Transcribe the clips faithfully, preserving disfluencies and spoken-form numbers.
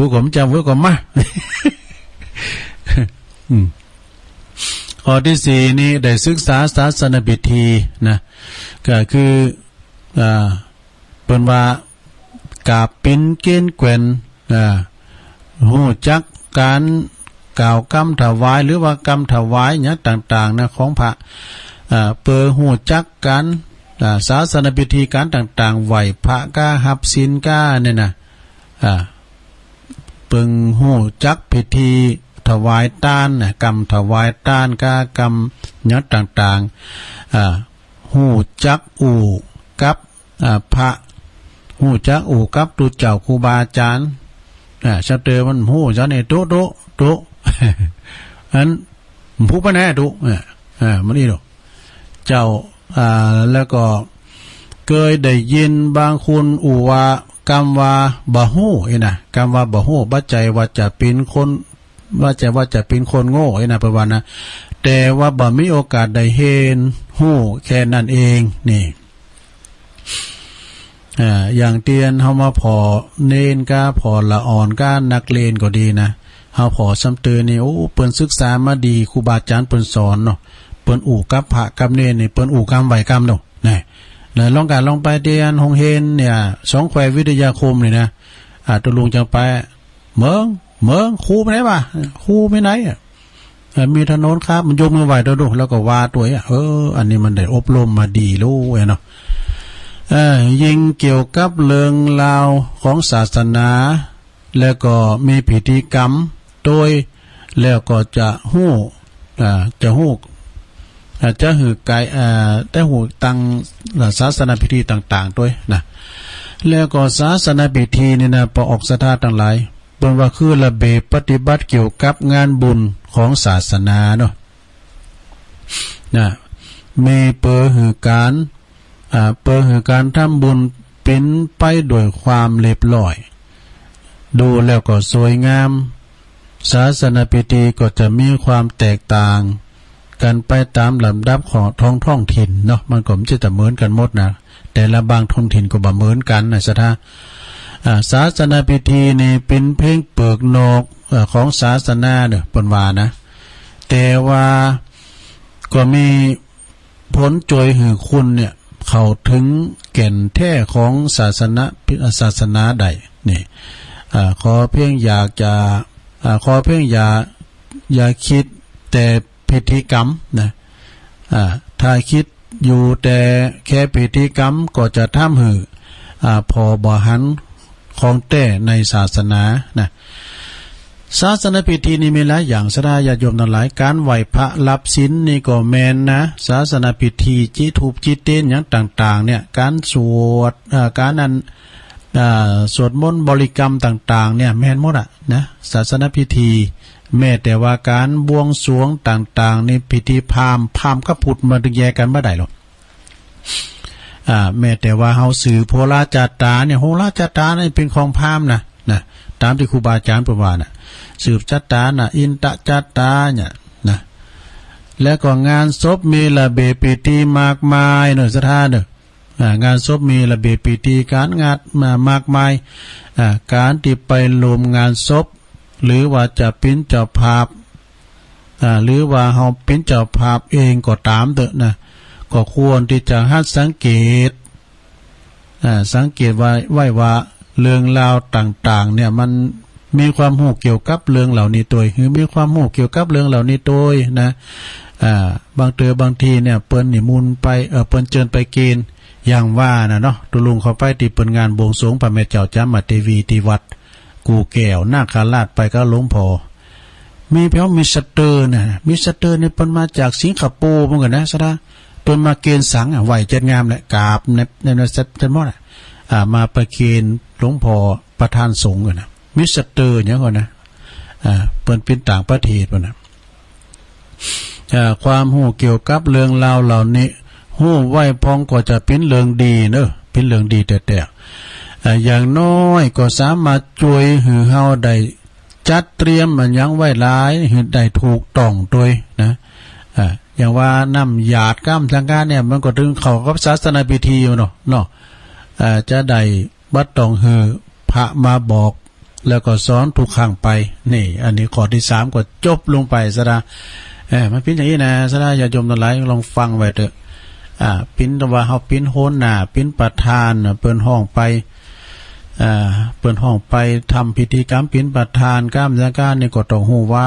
ผู้ก็บ่จำ ผู้ก็มา อืม ข้อตี้สี่นี่ได้ศึกษาศาสนพิธีนะ ก็คือ อ่า เปิ้นว่ากราบปิ๊นเก๊นแกว่น อ่า ฮู้จักก๋านกล่าวกำถวาย หรือว่ากำถวายหยังต่างๆ นะ ของพระ อ่า เปิ้นฮู้จักก๋าน อ่า ศาสนพิธีก๋านต่างๆ ไหว้พระก้า ฮับศีลก้าเนี่ยนะ อ่า เปิ้นฮู้จักพิธีถวายตานนะ กำถวายตานก้า กำหยังต่างๆ อ่า ฮู้จักอู้กับ อ่า พระ ฮู้จักอู้กับตุ๊เจ้าครูบาอาจ๋ารย์ อ่า สะเตอมันฮู้จักนี่ ตุ๊ ตุ๊ ตุ๊ อันผู้ไปไหนตุ๊ อ่า อ่า มันอี้ดู เจ้า อ่า แล้วก็เกยได้ยินบางคนอู้ว่า กำว่าบ่ฮู้อี้นะ กำว่าบ่ฮู้ บ่ใจ้ว่าจะเป๋นคน บ่ใจ้ว่าจะเป๋นคนโง่อี้นะ เปิ้นว่านะ แต่ว่าบ่มีโอกาสได้เฮียนฮู้แค่นั้นเอง นี่ อ่า อย่างเตื้อเฮามาผ่อเณรก้า ผ่อละอ่อนก้า นักเรียนก็ดีนะ เฮาผ่อซ้ำเตอนี่ โอ้ เปิ้นศึกษามาดี ครูบาอาจ๋ารย์เปิ้นสอนเนาะ เปิ้นอู้กับพระกับเณรนี่ เปิ้นอู้กำไหว้กำเนาะ นะ แล้วลองกาดลองไปเตื้อโฮงเฮียนเนี่ย สองแคววิทยาคมนี่นะ อ่า ตุ๊ลุงจังไป เมิง เมิง ครูไปไหนวะ ครูไปไหนอะ เอ่อ มีถนนครับ มันยกมือไหว้ตุ๊ลุง แล้วก็ว่าตวยอะ เออ อันนี้มันได้อบรมมาดีแล้วเนาะ เอ่อ ยิ่งเกี่ยวกับเรื่องราวของศาสนา แล้วก็มีพิธีกรรมตวย แล้วก็จะฮู้ อ่า จะฮู้ อ่า จะหื้อไก อ่า จะฮู้ตังศาสนพิธีต่างๆ ตวยนะ แล้วก็ศาสนพิธีนี่นะ ปอออกศรัทธาตังหลาย เปิ้นว่าคือระเบียบปฏิบัติเกี่ยวกับงานบุญของศาสนาเนาะ นะ มีเป๋นหื้อก๋าน อ่า เป๋นหื้อก๋านทำบุญเป๋นไปด้วยความเรียบร้อย ดูแล้วก็สวยงาม ศาสนพิธีก็จะมีความแตกต่างกั๋นไปต๋ามลำดับของท้อง ท้องถิ่นเนาะ มันก็บ่ใจ้จะเหมือนกั๋นหมดนะ แต่ละบางท้องถิ่นก็บ่เหมือนกั๋นนะศรัทธา อ่า ศาสนพิธีนี่เป๋นเพียงเปลือกนอก เอ่อ ของศาสนาเนาะ เปิ้นว่านะ แต่ว่าก็มี ผลจ้วยหื้อคุณเนี่ย เข้าเถิงแก่นแท้ของศาสนา ศาสนาได้ นี่ อ่า ขอเพียงอยากจะ อ่า ขอเพียงอย่า อย่าคิดแต่พิธีกรรมนะ อ่า ถ้าคิดอยู่แต่แค่พิธีกรรมก็จะทำหื้อ อ่า ผ่อบ่หัน ของแต๊ในศาสนานะ ศาสนพิธีนี่มีหลายอย่าง ศรัทธาญาติโยมตังหลาย ก๋านไหว้พระรับศีลนี่ก็แม่นนะ ศาสนพิธี จิธูปจิเตียนหยังต่างๆ เนี่ย ก๋านสวด เอ่อ ก๋านอัน เอ่อ สวดมนต์บริกรรมต่างๆ เนี่ย แม่นหมดอะนะ ศาสนพิธี แม้แต่ว่าก๋านบวงสรวงต่างๆ นี่ พิธีพราหมณ์ พราหมณ์กับพุทธมันตึงแยกกั๋นบ่ได้หรอก อ่า แม้แต่ว่าเฮาสืบโหราจาตราเนี่ย โหราจาตรานี่เป๋นของพราหมณ์นะ นะ ต๋ามตี้ครูบาอาจ๋ารย์เปิ้นว่าน่ะ สืบจาตราน่ะ อินตะจาตราเนี่ยนะ แล้วก็งานศพมีระเบียบพิธีมากมายเนาะ ศรัทธาเนาะ อ่า งานศพมีระเบียบพิธีก๋านงานมามากมาย อ่า ก๋านตี้ไปร่วมงานศพ หรือว่าจะเป๋นเจ้าภาพ อ่า หรือว่าเฮาเป๋นเจ้าภาพเองก็ต๋ามเต๊อะนะ ก็ควรตี้จะหัดสังเกต อ่า สังเกตไว้ ไว้ว่าเรื่องราวต่างๆ เนี่ย มันมีความฮู้เกี่ยวกับเรื่องเหล่านี้ตวย หรือมีความฮู้เกี่ยวกับเรื่องเหล่านี้ตวยนะ อ่า บางเตื้อบางทีเนี่ย เปิ้นนิมนต์ไป เอ่อ เปิ้นเจิญไปเกณฑ์ อย่างว่าน่ะเนาะ ตุ๊ลุงเข้าไปตี้เปิ้นงานบวงสรวงพระแม่เจ้าจามาเทวีตี้วัดกู่แก้วนาคราช ไปกับหลวงพ่อ มีเปียงมิสเตอร์น่ะ มิสเตอร์นี่เปิ้นมาจากสิงคโปร์เหมือนกั๋นนะ ศรัทธา เปิ้นมาเกณฑ์สังอะ ไหว้เจ็ดงามแหละ กราบใน ใน ใน เสร็จหมดอะ อ่า มาประเคนหลวงพ่อประธานสงฆ์อะนะ มิสเตอร์หยังก่อนะ อ่า เปิ้นเป๋นต่างประเทศปู้นนะ อ่า ความฮู้เกี่ยวกับเรื่องราวเหล่านี้ ฮู้ไว้พ่องก็จะเป๋นเรื่องดีเนาะ เป๋นเรื่องดีแต๊ๆ อ่า อย่างน้อยก็สามารถจ้วยหื้อเฮาได้ จัดเตรียมอะหยังไว้หลายหื้อได้ถูกต้องตวยนะ อ่า อย่างว่าน้ำหยาดก้ามสังฆาเนี่ย มันก็ตึงเข้ากับศาสนพิธีอยู่เนาะ เนาะ อ่า จะได้บ่ต้องหื้อพระมาบอก แล้วก็สอนทุกครั้งไป นี่ อันนี้ข้อตี้สามก็จบลงไป ศรัทธา เออ มันเป๋นอย่างนี้นะ ศรัทธาญาติโยมตังหลาย ลองฟังไว้เต๊อะ อ่า เป๋นว่าเฮาเป๋นหัวหน้า เป๋นประธานน่ะ เปิ้นฮ้องไป อ่า เปิ้นฮ้องไปทำพิธีกรรมเป๋นประธาน กรรมจัดก๋านนี่ก็ต้องฮู้ไว้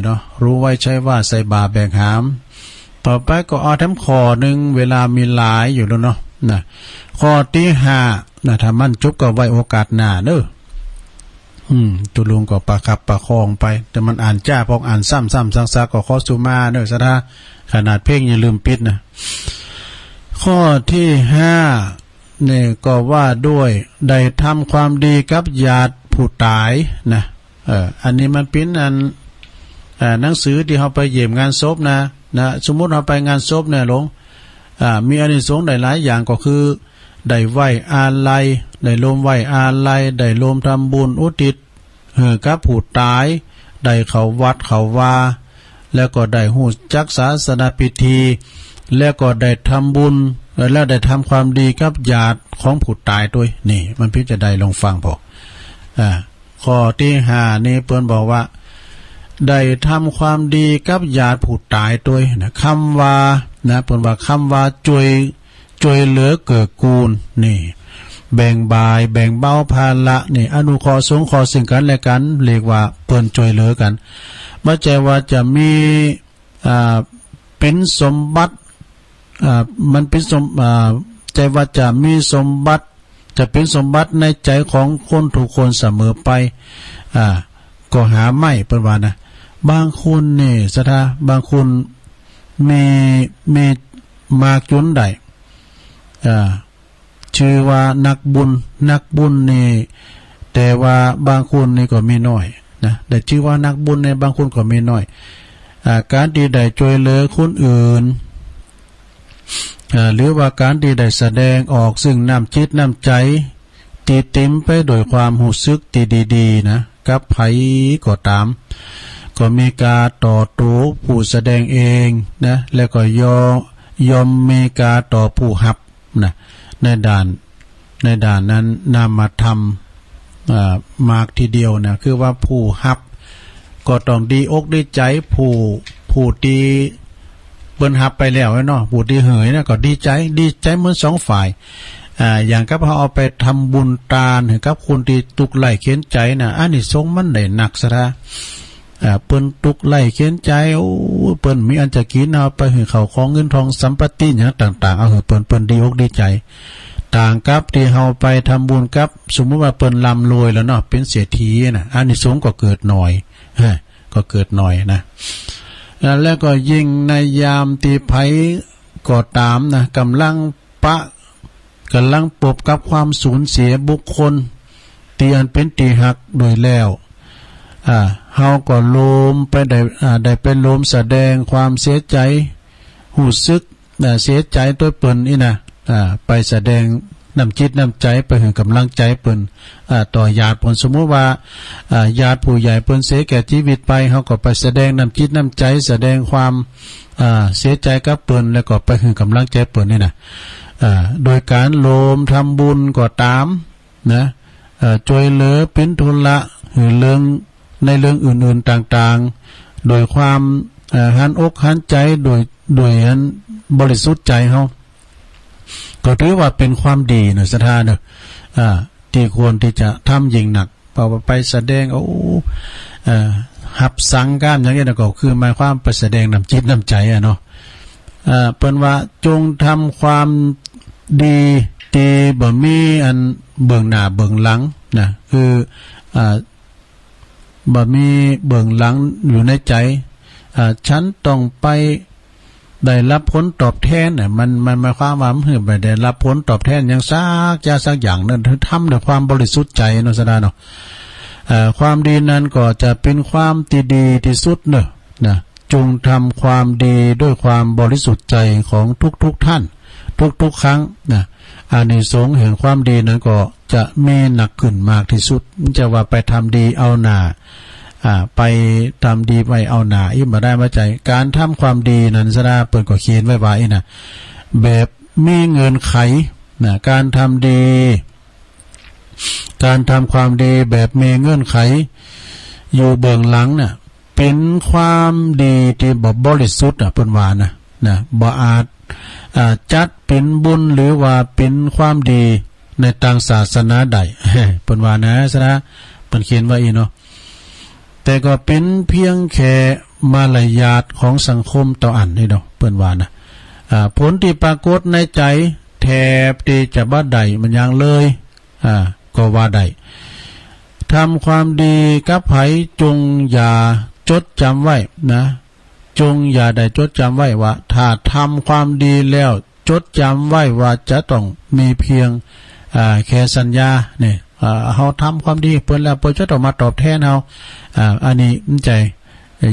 เนาะ รู้ไว้ใช้ว่าใส่บ่าแบกหาม ต่อไปก็เอาแถมข้อนึ่ง เวลามีหลายอยู่แล้วเนาะ นะ ข้อตี้ห้า นะ ถ้ามันจบก็ไว้โอกาสหน้าเน้อ อืม ตุ๊ลุงก็ประคับประคองไป แต่มันอ่านจ๊า พออ่านซ้ำๆ ซักๆ ก็ขอสุมาเน้อ ศรัทธา ขนาดเพลงยังลืมปิดนะ ข้อตี้ห้า นี่ก็ว่าด้วย ได้ทำความดีกับญาติผู้ต๋ายนะ เออ อันนี้มันเป๋นอัน เอ่อ หนังสือตี้เฮาไปเยี่ยมงานศพนะ นะ สมมุติเฮาไปงานศพเนี่ยหลวง อ่า มีอานิสงส์ได้หลายอย่าง ก็คือ ได้ไว้อาลัย ได้ร่วมไว้อาลัย ได้ร่วมทำบุญอุทิศหื้อกับผู้ต๋าย ได้เข้าวัดเข้าวา แล้วก็ได้ฮู้จักศาสนพิธี แล้วก็ได้ทำบุญ เอ่อ แล้วได้ทำความดีกับญาติของผู้ต๋ายตวย นี่ มันเป๋นจะใด ลองฟังผ่อ อ่า ข้อตี้ห้านี่เปิ้นบอกว่า ได้ทำความดีกับญาติผู้ต๋ายตวยนะ กำว่านะ เปิ้นว่ากำว่าจ้วย จ้วยเหลือเกื้อกูล นี่ แบ่งบ่าย แบ่งเบาภาระ นี่ อนุเคราะห์สงเคราะห์ซึ่งกั๋นและกั๋น เรียกว่าเปิ้นจ้วยเหลือกั๋น บ่ใจ้ว่าจะมี อ่า เป๋นสมบัติ อ่า มันเป๋นสม อ่า ใจ้ว่าจะมีสมบัติ จะเป๋นสมบัติในใจ๋ของคนกู้คนเสมอไป อ่า ก็หาไม่ เปิ้นว่านะ บางคนนี่ ศรัทธา บางคนมี มีมากจุนได้ อ่า จื้อว่านักบุญ นักบุญนี่ แต่ว่าบางคนนี่ก็มีน้อยนะ ได้จื้อว่านักบุญในบางคนก็มีน้อย อ่า ก๋านตี้ได้จ้วยเหลือคนอื่น อ่า หรือว่าก๋านตี้ได้แสดงออกซึ่งน้ำจิตน้ำใจ๋ ตี้เต๋มไปด้วยความฮู้สึกตี้ดีๆ นะ กับใผก็ต๋าม ก็มีก๋าต่อตั๋วผู้แสดงเองนะ แล้วก็ย่อม ย่อมมีก๋าต่อผู้ฮับนะ ในด้าน ในด้านนั้นนามธรรม อ่า มากทีเดียวนะ คือว่าผู้ฮับก็ต้องดีอกดีใจ๋ ผู้ ผู้ตี้เปิ้นฮับไปแล้วเนาะ ผู้ตี้หื้อนะก็ดีใจ๋ ดีใจ๋เหมือนสองฝ่าย อ่า อย่างกับเฮาเอาไปทำบุญตานหื้อกับคนตี้ตุ๊กข์ไร้เข็ญใจ๋นะ อานิสงส์มันได้นัก ศรัทธา อ่า เปิ้นตุ๊กข์ไร้เข็ญใจ๋ โอ้ เปิ้นมีอันจะกิ๋น เฮาไปหื้อข้าวของเงินทองสัมปติหยังต่างๆ เอาหื้อเปิ้น เปิ้นดีอกดีใจ๋ ต่างกับตี้เฮาไปทำบุญกับ สมมุติว่าเปิ้นร่ำรวยแล้วเนาะ เป๋นเศรษฐีนะ อานิสงส์ก็เกิดน้อย ฮะ ก็เกิดน้อยนะ แล้วก็ยิ่งในยามตี้ใผก็ต๋ามนะ ก่ำลังปะ ก่ำลังปบกับความสูญเสียบุคคลตี้อันเป๋นตี้ฮักโดยแล้ว อ่า เฮาก็ร่วมไปได้ อ่า ได้ไปร่วมแสดงความเสียใจ๋ ฮู้สึก อ่า เสียใจ๋ตวยเปิ้นอี้นะ อ่า ไปแสดงน้ำจิตน้ำใจ๋ ไปหื้อก๋ำลังใจ๋เปิ้น อ่า ต่อญาติเปิ้น สมมุติว่า อ่า ญาติผู้ใหญ่เปิ้นเสียแก่จีวิตไป เฮาก็ไปแสดงน้ำจิตน้ำใจ๋ แสดงความ อ่า เสียใจ๋กับเปิ้น แล้วก็ไปหื้อก๋ำลังใจ๋เปิ้นนี่นะ อ่า โดยก๋านร่วมทำบุญก็ต๋ามนะ เอ่อ จ้วยเหลือเป๋นธุระ หื้อเรื่อง ในเรื่องอื่นๆ ต่างๆ โดยความ เอ่อ หันอกหันใจ๋ โดย โดยอันบริสุทธิ์ใจ๋เฮา ก็ถือว่าเป๋นความดีเนาะ ศรัทธาเนาะ อ่า ตี้ควรตี้จะทำยิ่งนัก เพราะว่าไปแสดง โอ้ เอ่อ ฮับสังฆานอย่างนี้นะ ก็คือหมายความไปแสดงน้ำจิตน้ำใจ๋อะเนาะ เอ่อ เปิ้นว่าจงทำความดีตี้บ่มีอันเบื้องหน้าเบื้องหลังนะ คือ อ่า บ่มีเบื้องหลังอยู่ในใจ๋ อ่า ฉันต้องไปได้รับผลตอบแทนน่ะ มัน มันหมายความว่ามันบ่ได้รับผลตอบแทนหยังสักอย่างสักอย่างเนาะ ทำด้วยความบริสุทธิ์ใจ๋เนาะ ศรัทธาเนาะ เอ่อ ความดีนั้นก็จะเป๋นความตี้ดีตี้สุดเนาะ นะ จงทำความดีด้วยความบริสุทธิ์ใจ๋ของทุกๆ ท่าน ทุกๆ ครั้งนะ อานิสงส์แห่งความดีนั้นก็จะมีนักขึ้นมากตี้สุด บ่ใจ้ว่าไปทำดีเอาหน้า อ่า ไปทำดีไว้เอาหน้า อี้บ่ได้ บ่ใจ้ ก๋านทำความดีนั้น ศรัทธา เปิ้นก็เขียนไว้ว่าอี้นะ แบบมีเงื่อนไขนะ ก๋านทำดี ก๋านทำความดีแบบมีเงื่อนไขอยู่เบื้องหลังเนี่ย เป๋นความดีตี้บ่บริสุทธิ์อะ เปิ้นว่านะ นะ บ่อาจ อ่า จัดเป๋นบุญหรือว่าเป๋นความดีในตางศาสนาได้ เปิ้นว่านะ ศรัทธา เปิ้นเขียนไว้อี้เนาะ แต่ก็เป๋นเพียงแค่มารยาทของสังคมเต้าอั้นนี่เนาะ เปิ้นว่านะ อ่า ผลตี้ปรากฏในใจ๋แทบตี้จะบ่ได้หยังเลย อ่า ก็ว่าได้ ทำความดีกับใผจงอย่าจดจ๋ำไว้นะ จงอย่าได้จดจ๋ำไว้ว่า ถ้าทำความดีแล้วจดจ๋ำไว้ว่าจะต้องมีเพียง อ่า แค่สัญญาเนี่ย อ่า เฮาทำความดีเปิ้นแล้ว เปิ้นจะต้องมาตอบแทนเฮา อ่า อันนี้บ่ใจ้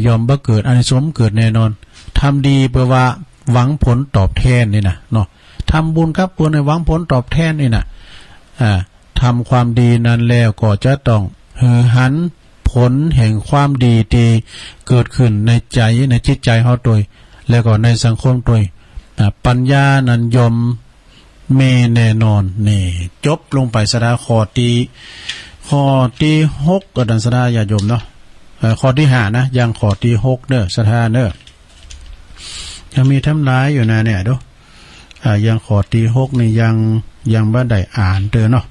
ย่อมบ่เกิด อานิสงส์บ่เกิดแน่นอน ทำดีเปื้อว่าหวังผลตอบแทนนี่นะเนาะ ทำบุญกับเปิ้นหวังผลตอบแทนนี่นะ อ่า ทำความดีนั้นแล้วก็จะต้องหือหันผลแห่งความดีตี้เกิดขึ้นในใจ๋ ในจิตใจ๋เฮาตวย แล้วก็ในสังคมตวย อ่า ปัญญานั้นย่อมมีแน่นอน นี่ จบลงไป ศรัทธา ข้อตี้ ข้อตี้หก อาจ๋ารย์ ศรัทธา ญาติโยมเนาะ เอ่อ ข้อตี้ห้านะ ยังข้อตี้หกเน้อ ศรัทธาเน้อ ยังมีตำหลายอยู่นะเนี่ย ดู อ่า ยังข้อตี้หกนี่ยัง ยังบ่ได้อ่านเตื้อเนาะ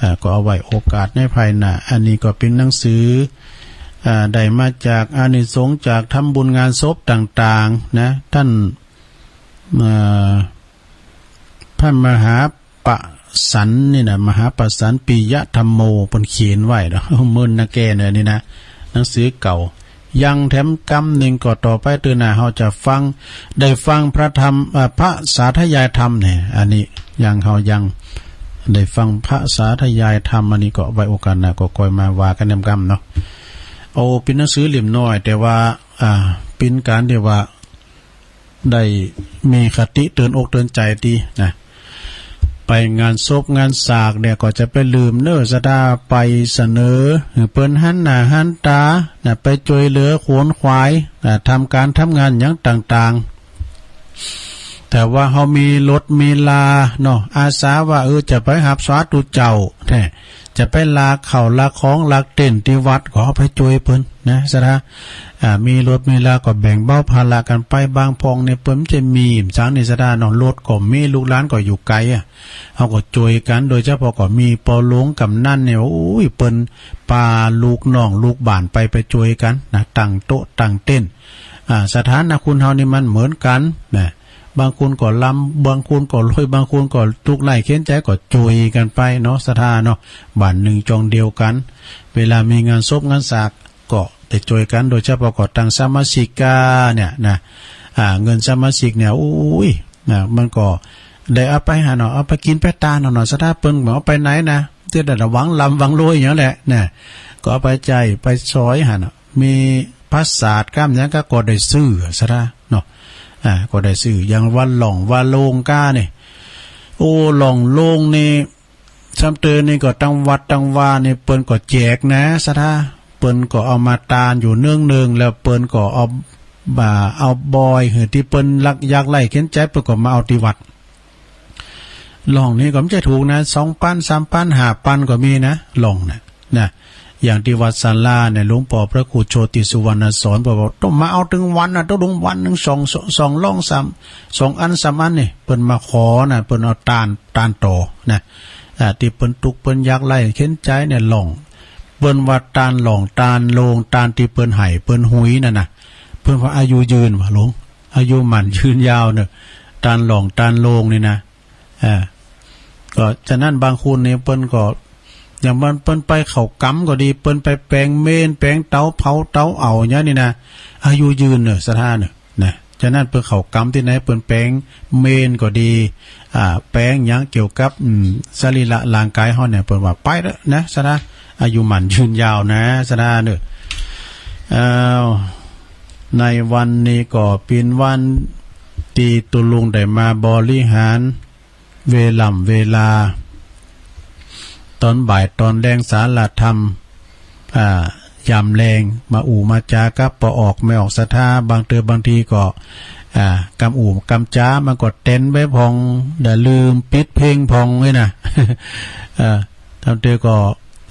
อ่า ก็เอาไว้โอกาสในภายหน้า อันนี้ก็เป๋นหนังสือ อ่า ได้มาจากอานิสงส์จากทำบุญงานศพต่างๆ นะ ต้าน อ่า พระมหาประสันนี่นะ มหาประสันปิยธรรมโม เปิ้นเขียนไว้เนาะ เมินนาแกเน่อนี่นะ หนังสือเก่า ยังแถมกำนึ่ง ก็ต่อไปเตื้อหน้าเฮาจะฟัง ได้ฟังพระธรรม อ่า พระสาธยายธรรมเนี่ย อันนี้ยัง เฮายังได้ฟังพระสาธยายธรรม อันนี้ก็ไว้โอกาสหน้าก็ค่อยมาว่ากั๋นแถมกำเนาะ โอ้ เป๋นหนังสือเล่มน้อย แต่ว่า อ่า เป๋นก๋านตี้ว่า ได้มีคติเตือนอกเตือนใจ๋ดีนะ ไปงานศพงานสากเนี่ยก็จะไปลืมเน้อ ศรัทธา ไปเสนอหื้อเปิ้นหันหน้าหันต๋านะ ไปจ้วยเหลือขวนขวายนะ ทำก๋านทำงานหยังต่างๆ แต่ว่าเฮามีรถมีราเนาะ อาสาว่า เออ จะไปฮับสาธุเจ้าแท้ จะไปลากข้าวลากของลากเต็นท์ตี้วัด ก็เอาไปจ้วยเปิ้นนะ ศรัทธา อ่า มีรถมีราก็แบ่งเบาภาระกั๋นไป บางพ่องเนี่ยเปิ้นบ่ใจ้มีหยังนี่ ศรัทธาเนาะ รถก็มี ลูกหลานก็อยู่ไก๋อะ เฮาก็จ้วยกั๋น โดยเฉพาะก็มีป้อหลวงก๋ำนันเนี่ย โอ้ย เปิ้นปาลูกน้องลูกบ้านไป ไปจ้วยกั๋นนะ ตั้งโต๊ะตั้งเต็นท์ อ่า สถานะคนเฮานี่มันเหมือนกั๋นนะ บางคนก็ร่ำ บางคนก็รวย บางคนก็ทุกข์ไร้เข็ญใจ๋ ก็จ้วยกั๋นไปเนาะ ศรัทธาเนาะ บ้านนึ่งจ่องเดียวกั๋น เวลามีงานศพงานสาก ก็ได้จ้วยกั๋น โดยเฉพาะก็ตังสมาชิกาเนี่ยนะ อ่า เงินสมาชิกเนี่ย โอ้ย นะ มันก็ได้เอาไปหั้นเนาะ เอาไปกิ๋นไปตานเอาเนาะ ศรัทธา เปิ้นบ่เอาไปไหนนะ จะได้หวังร่ำหวังรวยหยังแหละนะ ก็เอาไปใจ๊ไปสอยหั้นเนาะ มีปราสาทก้ามหยังก็ ก็ได้ซื้อ ศรัทธาเนาะ อ่า ก็ได้ซื้อ อย่างวัดหล่องวัดโลงก้านี่ โอ้ หล่องโลงนี่ ซ้ำเติมนี่ก็ตังวัดตังวานี่เปิ้นก็แจกนะ ศรัทธา เปิ้นก็เอามาตานอยู่เนืองๆ แล้วเปิ้นก็เอา บ่า เอาบ่อยหื้อตี้เปิ้นลัก ยากไร้เข็ญใจ๋ เปิ้นก็มาเอาตี้วัด หล่องนี่ก็บ่ใจ้ถูกนะ สองปัน สามปัน ห้าปันก็มีนะ หล่องนะ นะ อย่างตี้วัดศาลาเนี่ย หลวงป้อพระครูโชติสุวรรณสอน เปิ้นบอกต้องมาเอาตึงวันนะ ต้องลงวันนึ่งสอง สองหล่องสาม สองอันสามอันนี่ เปิ้นมาขอนะ เปิ้นเอาตาน ตานต่อนะ อ่า ตี้เปิ้นตุ๊กข์เปิ้นยากไร้เข็ญใจ๋เนี่ย หล่อง เปิ้นว่าตานหล่อง ตานโลง ตานตี้เปิ้นไห้เปิ้นหุยนั่นนะ เปิ้นว่าอายุยืนว่ะหลวง อายุหมั้นยืนยาวเน่อ ตานหล่อง ตานโลงนี่นะ อ่า ก็ฉะนั้นบางคนนี่เปิ้นก็ อย่างมันเปิ้นไปเข้ากรรมก็ดี เปิ้นไปแป๋งเมรุ แป๋งเต๋าเผาเต๋าเอาหยังนี่นะ อายุยืนเน่อ ศรัทธาเน่อ นะ ฉะนั้นเปิ้นเข้ากรรมตี้ไหน เปิ้นแป๋งเมรุก็ดี อ่า แป๋งหยังเกี่ยวกับ อืม สรีระร่างก๋ายเฮาเนี่ย เปิ้นว่าไปเต๊อะนะ ศรัทธา อายุหมั้นยืนยาวนะ ศรัทธาเน่อ อ้าว ในวันนี้ก็เป๋นวันตี้ตุ๊ลุงได้มาบริหาร เวล่ำเวลา ต๋อนบ่ายต๋อนแลงสาระธรรม อ่า ยามแลง มาอู้มาจ๋ากับป้อออกแม่ออกศรัทธา บางเตื้อบางทีก็ อ่า กำอู้กำจ๋ามันก็เต็นไปพ่อง เดี๋ยวลืมปิดเพลงพ่องนี่นะ เออ ซ้ำเตยก็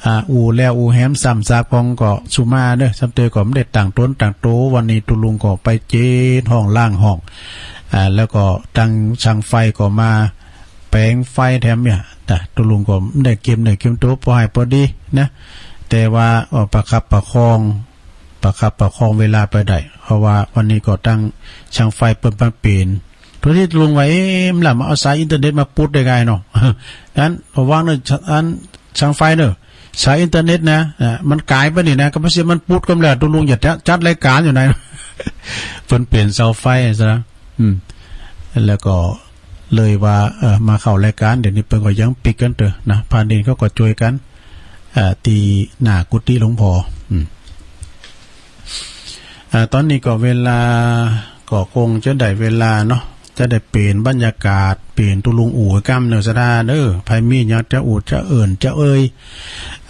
อ่า อู่แล อู่แหม ซ้ำซากพ่องก็สุมาเน่อ ซ้ำเตยก็บ่ได้ตั้งต๋นตั้งโต วันนี้ตุ๊ลุงก็ไปเจ๊ห้องล้างห้อง อ่า แล้วก็ตังช่างไฟก็มาแป๋งไฟแถมเนี่ย แต่ตุ๊ลุงก็บ่ได้เกียมเนื้อเกียมตั๋ว ปอหื้อปอดีนะ แต่ว่า เอ่อ ประคับประคอง ประคับประคองเวลาไปได้ เพราะว่าวันนี้ก็ตังช่างไฟเปิ้นมาเป๋น โตตี้ตุ๊ลุงว่า เอ๊ะ มันละมาเอาสายอินเทอร์เน็ตมาปุ๊ดได้ไงเนาะ อัน ระวังเน่อ อัน ช่างไฟเน่อ สายอินเทอร์เน็ตนะ อ่า มันก๋ายไปนี่นะ ก็บ่าเสียมันปุ๊ดก็แล้ว ตุ๊ลุงจะจัด จัดรายก๋านอยู่ไหน เปิ้นเป๋นเสาไฟซะ อืม แล้วก็เลยว่า เออ มาเข้ารายก๋าน เดี๋ยวนี้เปิ้นก็ยังปิ๊กกั๋นเต๊อะนะ พระเณรเขาก็จ้วยกั๋น เอ่อ ตี้หน้ากุฏิหลวงพ่อ อืม อ่า ต๋อนนี้ก็เวลาก็คงจะได้เวลาเนาะ จะได้เป๋นบรรยากาศ เป๋นตุ๊ลุงอู่กำเน่อ ศรัทธาเน่อ ใผมีหยังจะอู้จะเอิ้นจะเอ่ย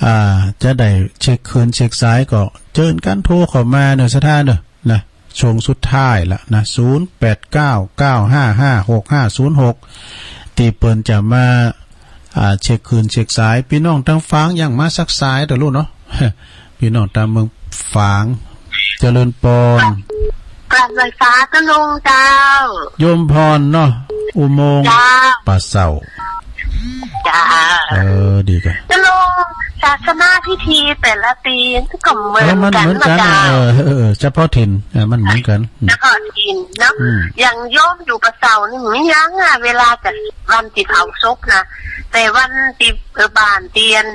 อ่า จะได้เช็คคืนเช็คสายก็เจิญกั๋นโทรเข้ามาเน่อ ศรัทธาเน่อ นะ ช่วงสุดท้ายละนะ ศูนย์แปดเก้า เก้าห้าห้า หกห้าศูนย์หก ตี้เปิ้นจะมา อ่า เช็คคืนเช็คสาย ปี้น้องตางฝางยังมาสักสายเต๊อะลูกเนาะ ปี้น้องตางเมืองฝาง เจริญปอน กราบไหว้สาธุลุงเจ้า โยมพรเนาะ อุโมงค์ เจ้า ป่าเสา เจ้า เออ ดีกั๋น เจ้าลุง ศาสนาพิธีแต่ละปี๋ก็เหมือนกั๋น เออ มันเหมือนกั๋น เจ้า เออ เออ เออ เฉพาะถิ่น เออ มันเหมือนกั๋น อืม เฉพาะถิ่นเนาะ อืม อย่างโยมอยู่ป่าเสานี่มีหยังอะ เวลาจะวันตี้เผาศพนะ แต่วันตี้ เออ บ้านตี้อัน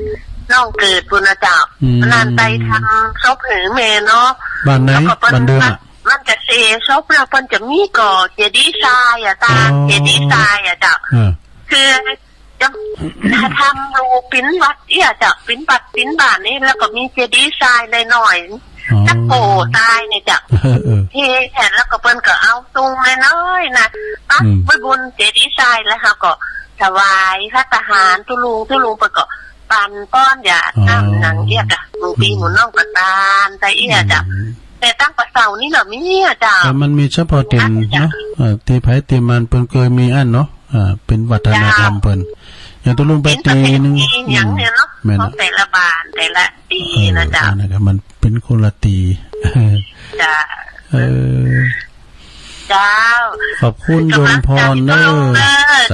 น้องเกิดปู้นนะเจ้า อืม นั่นไปทำศพหื้อแม่เนาะ บ้านไหน แล้วก็เปิ้น บ้านเดิมอะ มันจะเสศพแล้วเปิ้นจะมีก่อเจดีย์ทรายอะตา อ๋อ เจดีย์ทรายอะเจ้า เออ คือจะทำรูปปิ้นวัดเอี้ยเจ้า ปิ้นวัดปิ้นบ้านนี่ แล้วก็มีเจดีย์ทรายน้อยๆ อ๋อ จักโปะตายเนี่ยเจ้า เออ เออ เทแทน แล้วก็เปิ้นก็เอาตุงน้อยๆ นะ ตัก อืม ไปบนเจดีย์ทราย แล้วเฮาก็ถวายภัตตาหารตุ๊ลุง ตุ๊ลุงเปิ้นก็ ปั๋นป้อนหยาดน้ำ อ๋อ หนังเอี้ยกะ หมู่ปี้หมู่น้องก็ตานไปเอี้ยกะ อืม แต่ตางป่าเสานี่เนาะมีอะเจ้า แต่มันมีเฉพาะถิ่นเนาะ เออ ตี้ใผตี้มันเปิ้นเกยมีอั้นเนาะ อ่า เป๋นวัฒนธรรมเปิ้น อย่างตุ๊ลุงไปตี๋นึ่ง เป๋นประเพณีอย่างเนี่ยเนาะ อืม แม่น ของแต่ละบ้านแต่ละตี้ เออ นะเจ้า อันนั้นก็มันเป๋นคนละตี้ เจ้า เออ เจ้า ขอบคุณโยมพรเน่อ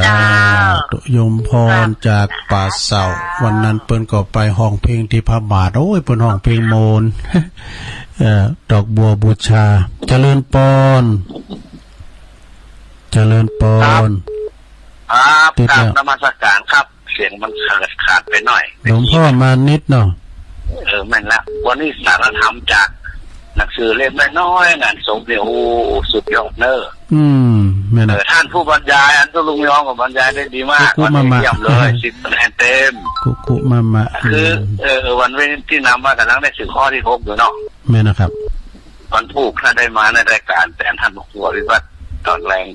เจ้า สาธุ โยมพรจากป่าเสา วันนั้นเปิ้นก็ไปฮ้องเพลงตี้พระบาท โอ้ย เปิ้นฮ้องเพลงโมน เอ่อ ดอกบัวบูชา เจริญปอน เจริญปอน ครับ ครับ กราบนมัสการครับ เสียงมันขาดขาดไปหน่อย หลวงพ่อมานิดเนาะ เออ แม่นละ วันนี้สาระธรรมจากหนังสือเล่มน้อยๆ งานศพเนี่ย โอ้ สุดยอดเนอะ อืม แม่นละ เออ ท่านผู้บรรยาย อันตุ๊ลุงยองก็บรรยายได้ดีมาก คุคุมะมะ วันนี้เยี่ยมเลย สิบคะแนนเต็ม คุคุมะมะ คือ อืม เออ วันนี้ตี้นำมา ก่ำลังในหัวข้อตี้หกอยู่เนาะ แม่นนะครับ วันพูกถ้าได้มาในรายก๋าน แต่ท่านหัววิวัฒน์ต๋อนแลง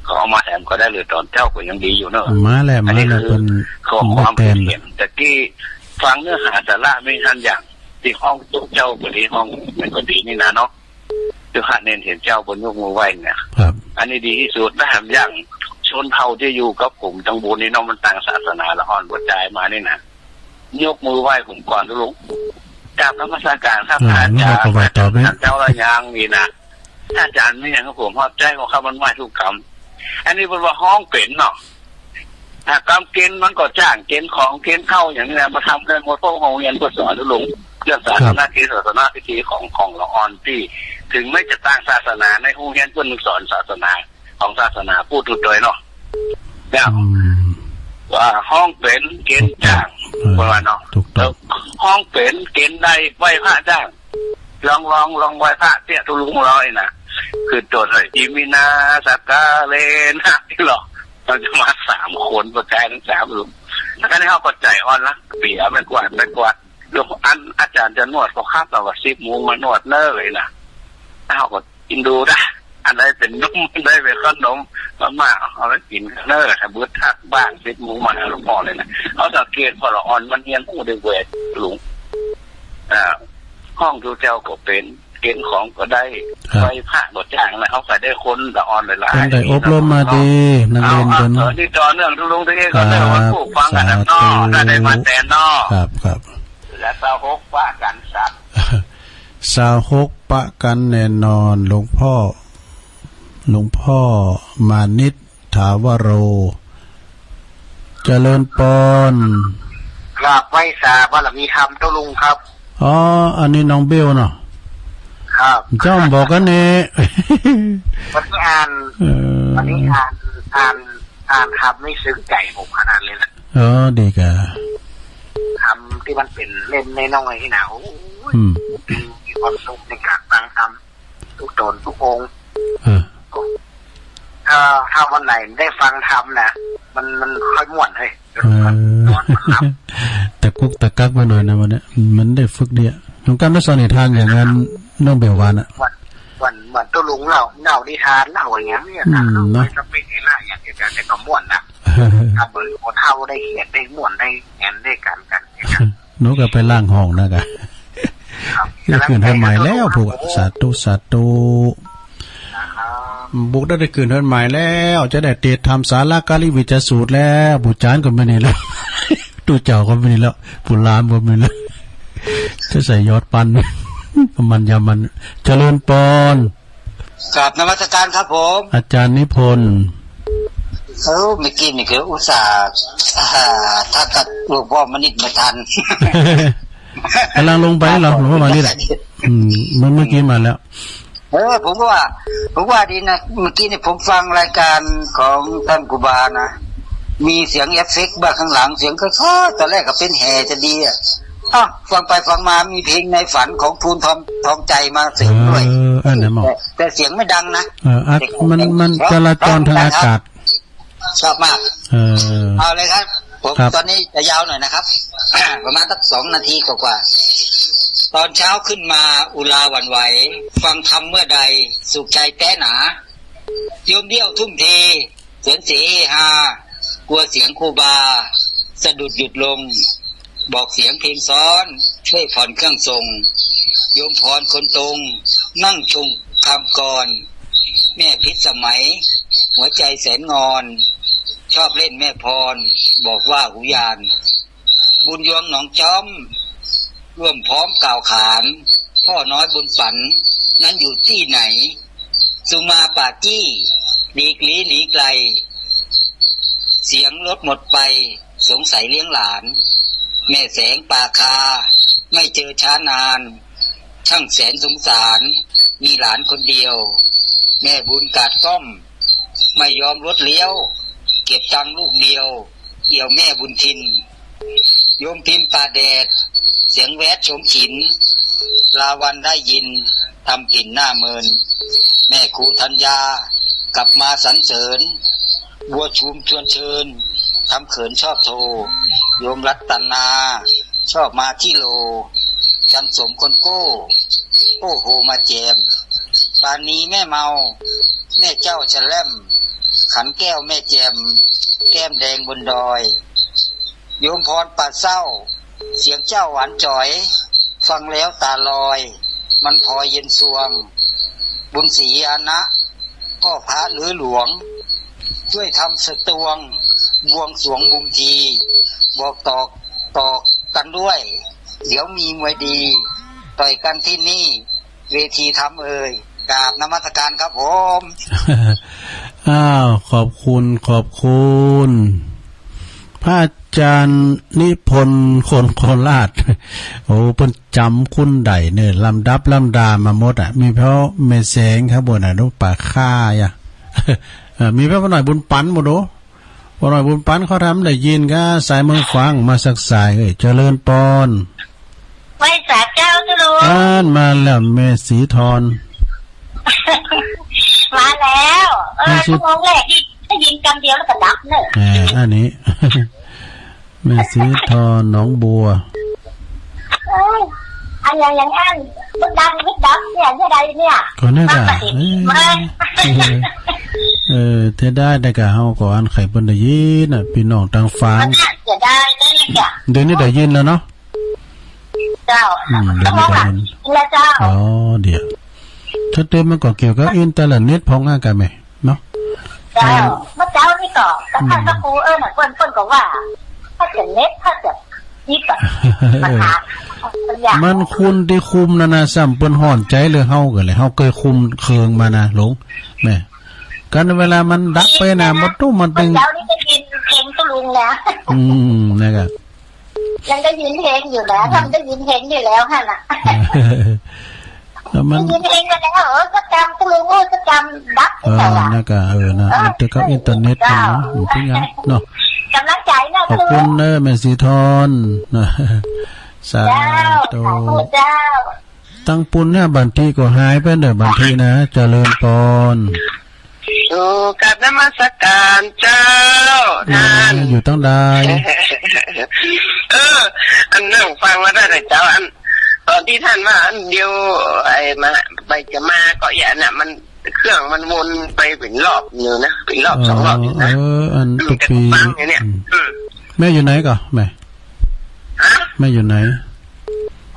ก็เอามาแถมก็ได้ หรือต๋อนเจ๊าก็ยังดีอยู่เนอะ มาแล้ว อันนี้ มาแล้ว คือ เปิ้น ข้อความ แตน เขียน ตะกี้ฟังเนื้อหาสาระมีหั้นอย่าง ตี้ฮ้องตุ๊เจ้าก็ดี ฮ้องแม่นก็ดีนี่นะเนาะ ตี้พระเณรเห็นเจ้าเปิ้นยกมือไหว้เนี่ย ครับ อันนี้ดีตี้สุดนะ อย่างชนเผ่าตี้อยู่กับผมตังปูนนี่เนาะ มันต่างศาสนาละอ่อนบ่จายมานี่นะ ยกมือไหว้ผมก่อนตุ๊ลุง กราบนมัสการครับ อ่า อาจ๋ารย์ แล้วก็ไหว้ต่อไป เจ้าละยังนี่นะ อาจ๋ารย์มีหยังหื้อผม ขอบใจ๋ของข้ามันไหว้ทุกกำ อันนี้เปิ้นว่าฮ้องเป๋นเนาะ อ่ะ กำเก๋ณฑ์มันก็จ้าง เก๋ณฑ์ของ เก๋ณฑ์เข้าอย่างนี้นะ มาทำได้หมด เพราะโฮงเฮียนก็สอนตุ๊ลุง เรื่องศาสนา ครับ เก๋ณฑ์ศาสนาพิธีของ ของละอ่อนตี้ ถึงแม้จะต่างศาสนา ในโฮงเฮียนเปิ้นสอนศาสนา ของศาสนาพุทธโดยเนาะ เนี่ย อืม ว่าฮ้องเป๋นเก๋ณฑ์จ้าง ถูกต้อง เออ ว่าเนาะ ถูกต้อง แล้วฮ้องเป๋นเก๋ณฑ์ได้ไหว้พระจ้าง ลอง ลอง ลองไหว้พระเตี้ยตุ๊ลุงของเฮานี่นะ คือตัวหน่อย อิมินา สักกาเลนะ ตี้หรอ มันจะมาสามคน ประกายทั้งสามลุง แล้วก็ในห้องก็ใจ๋อ่อนละ เปียะไม่กวาด ไม่กวาด แล้วอันอาจ๋ารย์จะนวดก็ครับ เราก็สิบโมงมานวดเน้อเลยนะ เฮาก็ กิ๋นดูนะ อันใดเป๋นนม อันใดเป๋นข้าวนม มาม่า เอาไว้กิ๋นเน้อ ถ้าเบิดทักบ้าน สิบโมงมาหาหลวงพ่อเลยนะ เอาสังเกตพอละอ่อนมันเฮียนฮู้ได้เวยลุง อ่า ฮ้องตุ๊เจ้าก็เป๋น เก๋ณฑ์ของก็ได้ ครับ ไปพระก็จ้างนะ เขาก็ได้คนละอ่อนหลายๆ เปิ้นได้อบรมมาดี นักเรียนเปิ้น เอา เอา เออ นี่ต่อเนื่องทุกลุงที่ก็เริ่มวันพูดฟังกันแล้วเนาะ สาธุ ถ้าได้มาแตนเนาะ ครับ ครับ และซาวหกปะกันสัตว์ ซาวหกปะกันแน่นอน หลวงพ่อ หลวงพ่อมานิต ถาวโร เจริญปอน กราบไหว้สาบารมีธรรมเจ้าลุงครับ อ๋อ อันนี้น้องเบลเนาะ ครับ เจ้าบอกกันนี่ วันนี้อ่าน เออ วันนี้อ่าน อ่าน อ่านธรรมนี่ซึ้งใจผมขนาดเลยนะ เออ ดีกะ ธรรมตี้มันเป๋นเล่มน้อยๆ นี่นะ โอ้ย อืม มีความสุขในก๋านฟังธรรม ทุกต๋นทุกองค์ เออ ถ้า ถ้าวันไหนได้ฟังธรรมนะ มัน มันค่อยม่วนเฮ้ย เออ ม่วนครับ ตะกุกตะกักไปหน่อยนะวันเนี้ย มันได้ฝึกดีอะ หลวงกำได้สอนนิทานอย่างนั้น น้องเบลว่าน่ะ วัน วัน วันตุ๊ลุงเล่า เล่านิทาน เล่าอย่างเงี้ย อืม เนาะ สเปกนี่ละ อย่างเดียวกัน แต่ก็ม่วนนะ ถ้าเปิดหัวเฒ่าได้เขียนได้ม่วนได้แหนได้กันกันเนี่ยนะ หนูก็ไปล้างห้องนะกะ ครับ ได้ขึ้นเฮือนใหม่แล้ว พวก สาธุ สาธุ ครับ บุกได้ ได้ขึ้นเฮือนใหม่แล้ว จะได้เตรียมทำสาระกาลิวิจสูตรแล้ว ปู่จารย์ก็ไม่นี่แล้ว ตู้เจ้าก็ไม่นี่แล้ว ปู่หลามก็ไม่นี่แล้ว จะใส่ยอดปัน มันยามัน เจริญปอน กราบนมัสการครับผม อาจารย์นิพนธ์ เออ เมื่อกี้นี่ก็อุตส่าห์ อ่า ทักกับหลวงพ่อมานิตไม่ทัน กำลังลงไปแล้ว หลวงพ่อมานิตอะ อืม เมื่อ เมื่อกี้มาแล้ว เออ ผมก็ว่า ผมว่าดีนะ เมื่อกี้นี่ผมฟังรายการของท่านครูบานะ มีเสียงเอฟเฟกต์บ้างข้างหลัง เสียงค่อยๆ ตอนแรกก็เป๋นแห่จะดีอะ อ้าว ฟังไปฟังมามีเพลงในฝันของภูนทอง ทองใจมาเสริมด้วย เออ อันนั้นหมอ แต่ แต่เสียงไม่ดังนะ เออ อ่ะ เสียง มัน มัน เสียง จราจรทางอากาศ ชอบมาก เออ เอาเลยครับ ผม ครับ ตอนนี้จะยาวหน่อยนะครับ ประมาณสักสองนาทีกว่าๆ ตอนเช้าขึ้นมาอุราหวั่นไหว ฟังธรรมเมื่อใดสุขใจแต๊หนา โยมเดี่ยวทุ่มเท สวนเสเฮฮา กลัวเสียงครูบา สะดุดหยุดลง บอกเสียงเพลงซ้อน ช่วยผ่อนเครื่องส่ง โยมพรคนตรง นั่งชงคำกลอน แม่พิสมัย หัวใจแสนงอน ชอบเล่นแม่พร บอกว่าหูยาน บุญยวงหนองจ้อม ร่วมพร้อมกล่าวขาน พ่อน้อยบุญปัน นั้นอยู่ตี้ไหน สุมาป่าจี้ หลีกลี้หนีไกล เสียงรถหมดไป สงสัยเลี้ยงหลาน แม่แสงป่าคา ไม่เจอช้านาน ช่างแสนสงสาร มีหลานคนเดียว แม่บุญกาดก้อม ไม่ยอมรถเลี้ยว เก็บตังค์ลูกเดียว เอี่ยวแม่บุญทิน โยมพิมพ์ป่าแดด เสียงแวดโฉมฉิน ลาวันได้ยิน ทำผินหน้าเมิน แม่ครูธัญญา กลับมาสรรเสริญ บัวชุมชวนเชิญ ทำเขินชอบโท โยมรัตนา ชอบมาที่โล จันสมคนโก้ โอ้โห มาแจม ปานีแม่เมา แม่เจ้าชะแล่ม ขันแก้วแม่แจ่ม แก้มแดงบนดอย โยมพรป่าเศร้า เสียงเจ้าหวานจ๋อย ฟังแล้วตาลอย มันพลอยเย็นซวง บุญศรีอานะ พ่อพระฤาษีหลวง ช่วยทำสตวง บวงสรวงบุญที บอกต่อ ต่อกันด้วย เดี๋ยวมีมวยดี ต่อยกันที่นี่ เวทีธรรมเอ่ย กราบนมัสการครับผม อ้าว ขอบคุณ ขอบคุณ พระอาจารย์นิพนธ์คนโคราช โอ้ เปิ้นจ๋ำคุณได้เนี่ย ลำดับลำดามาหมดอะ มีเผ่าแม่แสงครับ บ่น่ะ ลูกป่าข้าอะ เออ มีเผ่าป้าน้อยบุญปันบ่ดู ป้าน้อยบุญปันเขาทำได้ยินกะ สายเมืองฝางมาสักสาย เอ้ย เจริญปอน ไหว้สาเจ้าตุลุง อ่านมาแล้ว แม่สีทอน มาแล้ว เออ แม่สี ชั่วโมงแรกนี่ได้ยินกำเดียวแล้วก็ดับเลย แหม อันนี้ แม่สีทอนหนองบัว เอ้ย อันอย่าง อย่างอัน มันดังวิบดับเนี่ย เนี่ยใดเนี่ย ก็นั่นแหละ มาปฏิบัติ เอ้ย มา เออ เออ เธอได้ ได้กะ เฮาก็อันไขเปิ้นได้ยินน่ะ พี่น้องตางฝาง เสียดายนะเนี่ย เดี๋ยวนี้ได้ยินแล้วเนาะ เจ้า อืม เดี๋ยวนี้ได้ยิน แล้วเจ้า อ๋อ เดี๋ยว ถ้าเติมมันก็เกี่ยวกับอินเทอร์เน็ตพ่องอะกะแม่เนาะ เจ้า เออ เมื่อเจ๊านี่ก็ อืม ท่านพระครู เออ น่ะ เปิ้น เปิ้นก็ว่า ถ้าจะเน็ต ถ้าจะนี่ก็ ปัญหา มันคนตี้คุมนั่นนะ ซ้ำเปิ้นฮ้อนใจ๋เลย เฮาก็เลย เฮาเกยคุมเคิงมานะ หลวง แม่ กันเวลามันดับไปนะ บ่ตู้มันเป็น เมื่อเจ๊านี่ได้ยินเพลงตุ๊ลุงนะ อืม นั่นก็ ยังได้ยินเพลงอยู่นะ อืม ทำได้ยินเพลงอยู่แล้วหั่นน่ะ แล้วมัน ได้ยินเพลงไปแล้ว เออ ก็จำตุ๊ลุง เออ ก็จำดับไป เออ แล้วอะ นั่นก็ เออ นะ เออ มันติดกับอินเทอร์เน็ต เจ้า มันนะ มันเป็นหยังเนาะ กำลังใจ๋นะ ขอบคุณ ตุ๊ลุง เด้อ แม่สีทอน นะ สา เจ้า ธุ สาธุเจ้า ตังปุ้นเนี่ย บันทีก็หายไปเด้อ บันทีนะ เจริญปอน โอ้ กราบนมัสการเจ้า เออ ท่าน อยู่ตังใด เออ อันนั่งฟังมาได้แต่เจ้า อัน ตอนตี้ท่านว่า อันเดียว ไอ้มา ไปจะมาก็อย่าน่ะ มัน เครื่องมันวนไปเป๋นรอบอยู่นะ เป๋นรอบสองรอบอยู่นะ เออ อัน อืม ตุ๊กปี แต่ก็ฟังอยู่เนี่ย อืม อืม แม่อยู่ไหนก่อ แม่ ฮะ แม่อยู่ไหน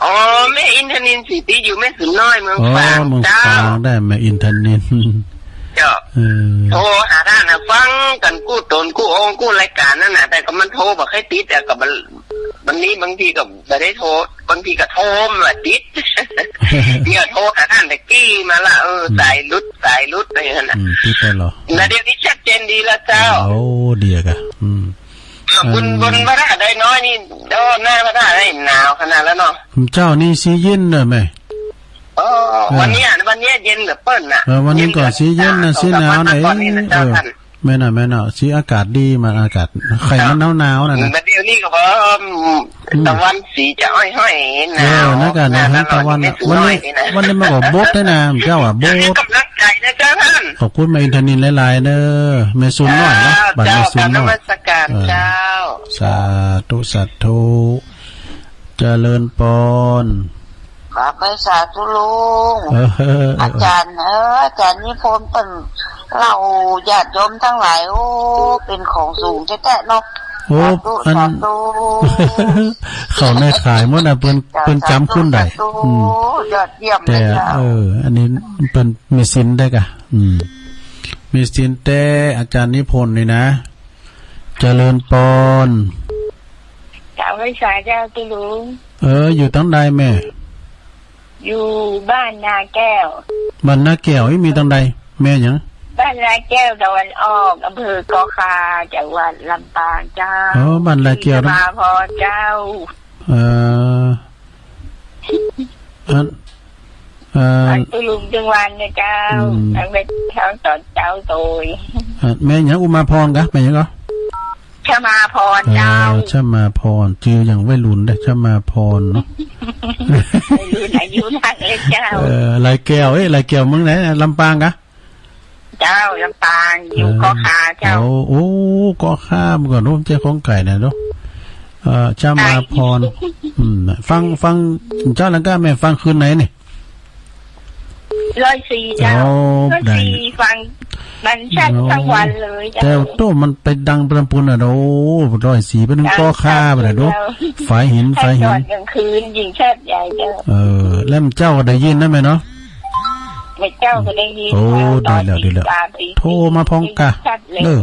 อ๋อ แม่อินทนิล สิตี้อยู่แม่สุนน้อย เมืองฝาง อ๋อ เมืองฝาง เจ้า ได้ แม่อินทนิล เจ้า เออ โทรหาท่านน่ะ ฟังกั๋นกู้ต๋นกู้องค์กู้รายก๋านนั่นน่ะ แต่ก็มันโทรบ่ค่อยติดอะ ก็บ่ วันนี้บางทีก็บ่ได้โทร บางทีก็โทรบ่ติด เนี่ยโทรหาท่านแต่กี้มาละ เออ อืม สายหลุด สายหลุดไปหั่นน่ะ อืม ติดไปเหรอ แต่เดี๋ยวนี้ชัดเจนดีแล้วเจ้า โอ้ ดีอะกะ อืม อ่า บุญ บุญพระธาตุดอยน้อยนี่ โอ้ หน้าพระธาตุนี่หนาวขนาดแล้วเนาะ เจ้านี่สีเย็นเนอะแม่ โอ้ เออ วันเนี้ย วันเนี้ยเย็นเหลือเปิ้นน่ะ เออ วันนี้ก็สีเย็นนะ เย็นกว่า สีหนาวนะ สองสามวันก่อนนี่นะ เออ เจ้าท่าน แม่นน่ะ แม่นน่ะ สีอากาศดี มันอากาศ ไข่มันหนาวๆ นั่นน่ะ แต่เดี๋ยวนี้ก็พอ อืม ตะวันสีจะอ้อยๆ หนาว เออ นั่นก็หนาว หนาว ตะวันน่ะ แม่สุนน้อยนี่นะ วันนี้ วันนี้มันก็บดด้วยนะ เจ้าอะ บด กำลังใจ๋นะเจ้าท่าน ขอบคุณแม่อินทนิลหลายๆ เนอะ แม่สุนน้อยนะ เจ้า บัดแม่สุนน้อย เจ้า กราบนมัสการ เออ เจ้า สาธุ สาธุ เจริญปอน กราบไหว้สาธุลุง เออ อาจ๋ารย์ เออ อาจ๋ารย์นิพนธ์เปิ้นเล่าญาติโยมตังหลาย โอ้ เป๋นของสูงแต๊ๆ เนาะ โอ้ สาธุ อัน สาธุ เข้าในข่ายหมดน่ะ เปิ้น เจ้า เปิ้นจ๋ำคุณได้ สาธุ อืม ยอดเยี่ยมเลยเจ้า แต่ เออ อันนี้เปิ้นมีศีลได้กะ อืม มีศีลแต๊ อาจ๋ารย์นิพนธ์นี่นะ เจริญปอน กราบไหว้สาเจ้าตุ๊ลุง เออ อยู่ตังใดแม่ อยู่บ้านนาแก้ว บ้านนาแก้ว อี้ มีตังใด แม่หยัง บ้านนาแก้วตะวันออก อำเภอเกาะคา จังหวัดลำปางเจ้า อ๋อ บ้านนาแก้ว ศรีสมาพรเจ้า เออ อัน เอ่อ สาธุลุงตึงวันนะเจ้า อืม ทั้งเว็บทั้งต๋อนเจ๊าโตย อ่ะ แม่หยัง อุมาพรกะ แม่หยังก่อ ชมาพรเจ้า เออ ชมาพร จื้ออย่างวัยรุ่นเด้อ ชมาพรเนาะ วัยรุ่นอายุนักเลยเจ้า เออ ลายแก้ว เอ๊ะ ลายแก้วเมืองไหน ลำปางกะ เจ้า ลำปาง อยู่ เออ เกาะคาเจ้า โอ้ โอ้ เกาะคา เมื่อก่อนโน้นเจ้าของไก่น่ะเนาะ เอ่อ ชมาพร ไก่ อืม ฟัง ฟัง เจ้าหลังกาแม่ฟังคืนไหนนี่ ร้อยสี่เจ้า โอ้ ร้อยสี่ ได้ ฟังมันชัด โอ้ ทั้งวันเลยเจ้า แต่โต้มันไปดังประปุนน่ะ โอ้ ร้อยสี่ ไปนึ่ง เจ้า เกาะคาไปน่ะ เจ้า ดู ฝายหิน ใช่ ฝายหิน ตอนกลางคืนยิ่งชัดใหญ่เจ้า เออ แล้วเจ้าก็ได้ยินนะแม่เนาะ แม่เจ้าก็ได้ยิน โอ้ เจ้า ดีแล้ว ตอน ดีแล้ว ตีสามตีสี่ โทรมาพร้อมกะ ชัดเลย เออ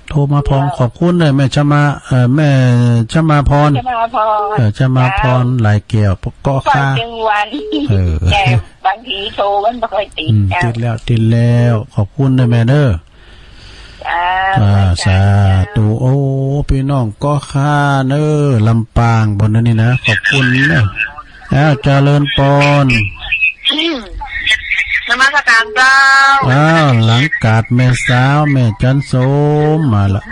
โทรมาพร้อม เจ้า ขอบคุณเลยแม่ชมา เอ่อ แม่ชมาพร ชมาพร เออ ชมาพร เจ้า ลายแก้ว เกาะคา ฟังกลางวัน เออ แต่บางทีโทรมันบ่ค่อยติด อืม เจ้า ติดแล้ว ติดแล้ว ขอบคุณเลยแม่เด้อ เจ้า อ่า สาธุ โอ้ พี่น้องเกาะคาเน้อ ลำปาง บนนั้นนี่นะ ขอบคุณเน้อ อ้าว เจริญปอน นมัสการเจ้า อ้าว หลังกาดแม่สาว แม่จันโสมมาละ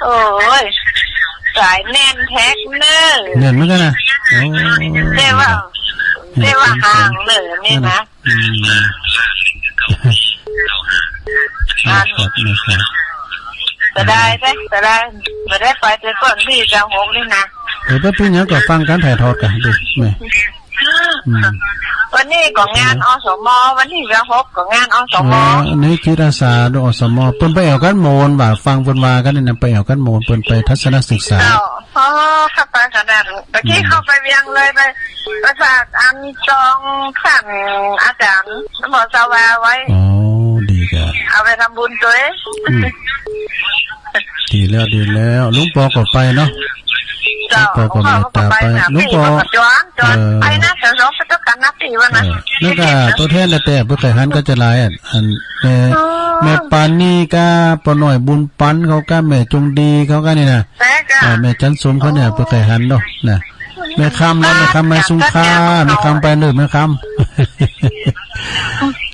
โอ้ย สายแน่นแต๊เน้อ แน่นเหมือนกันนะ โอ้ แต่ว่า แน่น แต่ว่า แน่น ห่างเน้อนี่นะ อืม อ่า แม่สาว แม่สาว เสียดายเด้ เสียดาย บ่ได้ไปแต่ก่อนตี้เจ้าหกนี่นะ เออ บ่เป๋นหยัง ก็ฟังก๋านถ่ายทอดกั๋นดูแม่ อืม วันนี้ก็งาน อสม วันตี้เจ้าหกก็งาน อสม เออ อันนี้จิตอาสาดู อสม เปิ้นไปแอ่วกั๋นหมด ว่าฟังเปิ้นว่ากั๋นนี่นะ ไปแอ่วกั๋นหมด เปิ้นไปทัศนศึกษา เจ้า อ๋อ ค่ะ ไปค่ะ อันนั้น ตะกี้ อืม เข้าไปเวียงเลย ไป ไปฝากอันซองท่านอาจ๋ารย์ หลวงพ่อสวาไว้ อ๋อ ดีก่ะ เอาไปทำบุญตวย อืม ดีแล้ว ดีแล้ว หลวงปอก็ไปเนาะ เจ้า หลวงปอก็เมตต๋าไป หลวงปอก็ไปนะ หลวงปอ พี่ก็จวน จวน เออ ไปนะ เดี๋ยวเราไปด้วยกั๋นนะ พี่ว่านะ เออ แล้วก็ตั๋วแทนแต๊ๆ เปิ้นใค่หันก็จะหลายอะ อัน แม่ อ๋อ แม่ปานนี่ก้า ป้อน้อยบุญปันเขาก้า แม่จงดีเขาก้านี่นะ ใจ้ก่ะ อ่า แม่จันสมเขาเนี่ย เปิ้นใค่หันเนาะ นะ แม่คำนะ แม่คำ แม่สุงค่า แม่คำไปเนิ่น แม่คำ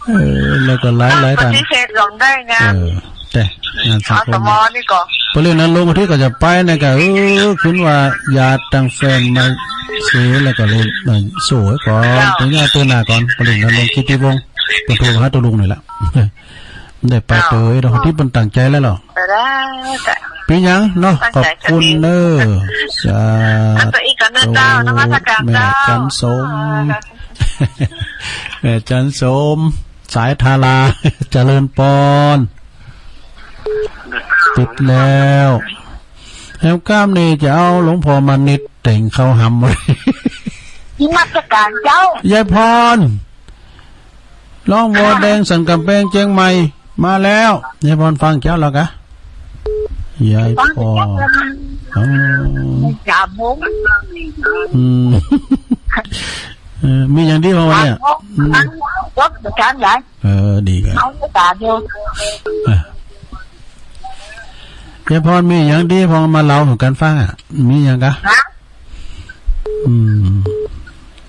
เออ แล้วก็หลายๆ ท่าน ปฏิเสธหลวงได้ไง เออ แต่งานสังคม อสม นี่ก่อ ปริญญาลงที่ก็จะไปนะก็ เออ ขึ้นว่าญาติตังแฟนมาเสียแล้วก็เลยมาสู้ไว้ก่อน เจ้า เดี๋ยวญาติเตือนหน้าก่อน ปริญญาลงกิตติวงศ์ เปิ้นโทรมาหาตุ๊ลุงนี่แหละ ได้ไป เจ้า เตยดอกที่เปิ้นตั้งใจ๋แล้วเหรอ ไปได้ เป๋นหยังเนาะ ตั้งใจ๋ ขอบคุณเน้อ สาธุ เอาตั๋วอีกก่อนเน้อเจ้า นมัสการเจ้า แม่จันสม แม่จันสม สายทารา เจริญปอน ติดแล้ว แฮมก้ามนี่จะเอาหลวงพ่อมานิดแต่งเข้าหำไว้ นมัสการเจ้า ยายพร ร้องวอแดงสันก๋ำแปงเจียงใหม่ มาแล้ว ยายพรฟังเจ้าแล้วกะ ยายพร ฟังเจ้าแล้วนะ อ๋อ สามโมง อืม เออ มีอย่างดีพอวันเนี่ย สามโมง อืม ฟังจบประจำเลย เออ ดีกัน เอาไปตามอยู่ อ่ะ ยายพรมีอย่างดีพอมาเล่าสู่กั๋นฟังอ่ะ มีอย่างกะ ฮะ อืม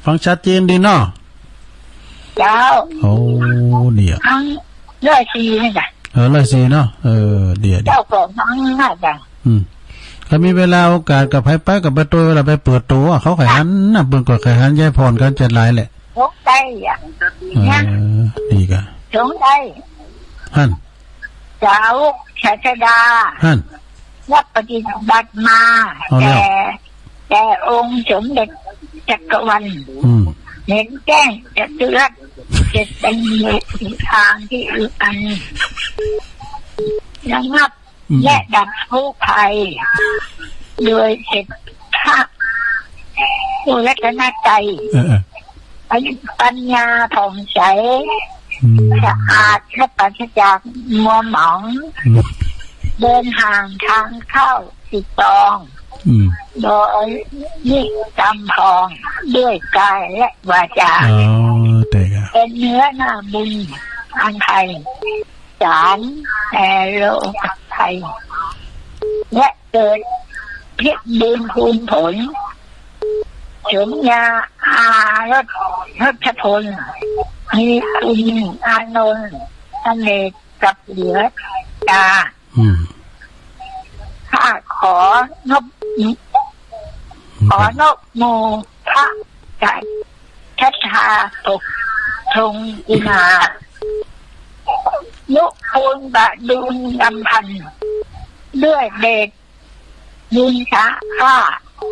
ฟังชัดเจนดีเนาะ เจ้า โอ้ ดีอะ ทั้งร้อยสี่นี่จ้ะ เออ ร้อยสี่เนาะ เออ ดีอะ ดี เจ้าก็ฟังน่าจะ อืม ถ้ามีเวลาโอกาสก็ไป ไปก็ไปตวย เวลาไปเปิดตั๋ว เขาใค่หันนะ เปิ้นก็ใค่หันยายพรกั๋นจะหลายแหละ สงสัยอ่ะ เออ เนี่ย ดีกะ สงสัย หั้น เจ้าศาสดา หั้น รับปฏิบัติมา เอาแล้ว แต่ แต่องค์สมเด็จจักรวรรดิ อืม เห็นแจ้งจะเตือนเจ็ดเป็นทางที่อันระงับ อืม และดับทุกข์ภัย โดยเสด็จพระผู้รัตนตรัย เออ เออ ปัญ ปัญญาผ่องใส อืม สะอาดและปราศจากมัวหมอง อืม เดินห่างทางเข้าสิบตอง อืม โดยนิกรรมพอง ด้วยกายและวาจา อ๋อ แต่กะ เป็นเนื้อนาบุญอันไพศาลแก่โลกไทย และ เกิดพิบูลย์พูนผล สมญาอารส ทศพล มีคุณอานนท์ อเนกกับเหลือตา อืม ข้าขอนบ ขอนบหมู่พระศรัทธาปกธงอุณา นุกูลประดูลอำพันธ์ ด้วยเดช บุญสาข้า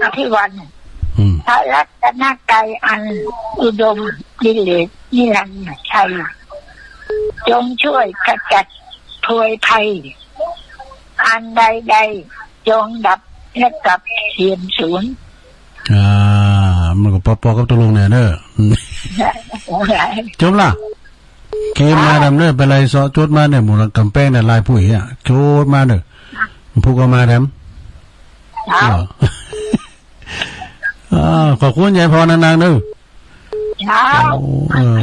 อภิวัน อืม พระรัตนตรัยอันอุดมดิเรกนิรันดร์ชัย จงช่วยขจัดโพยภัย อันใดๆ จงดับและกลับเสื่อมสูญ อ่า มันก็ปอๆ กับตุ๊ลุงเนี่ยเนอะ อืม จบละ เกมมาดำเนอะ ไปไล่เซาะจดมาเนี่ย หมู่ก๋ำแปงเนี่ย ลายผู้อี้อะ จดมาเนอะ ผู้ก็มาดำ ครับ อ่า ขอบคุณยายพรนางๆ เนอะ ครับ โอ้ เออ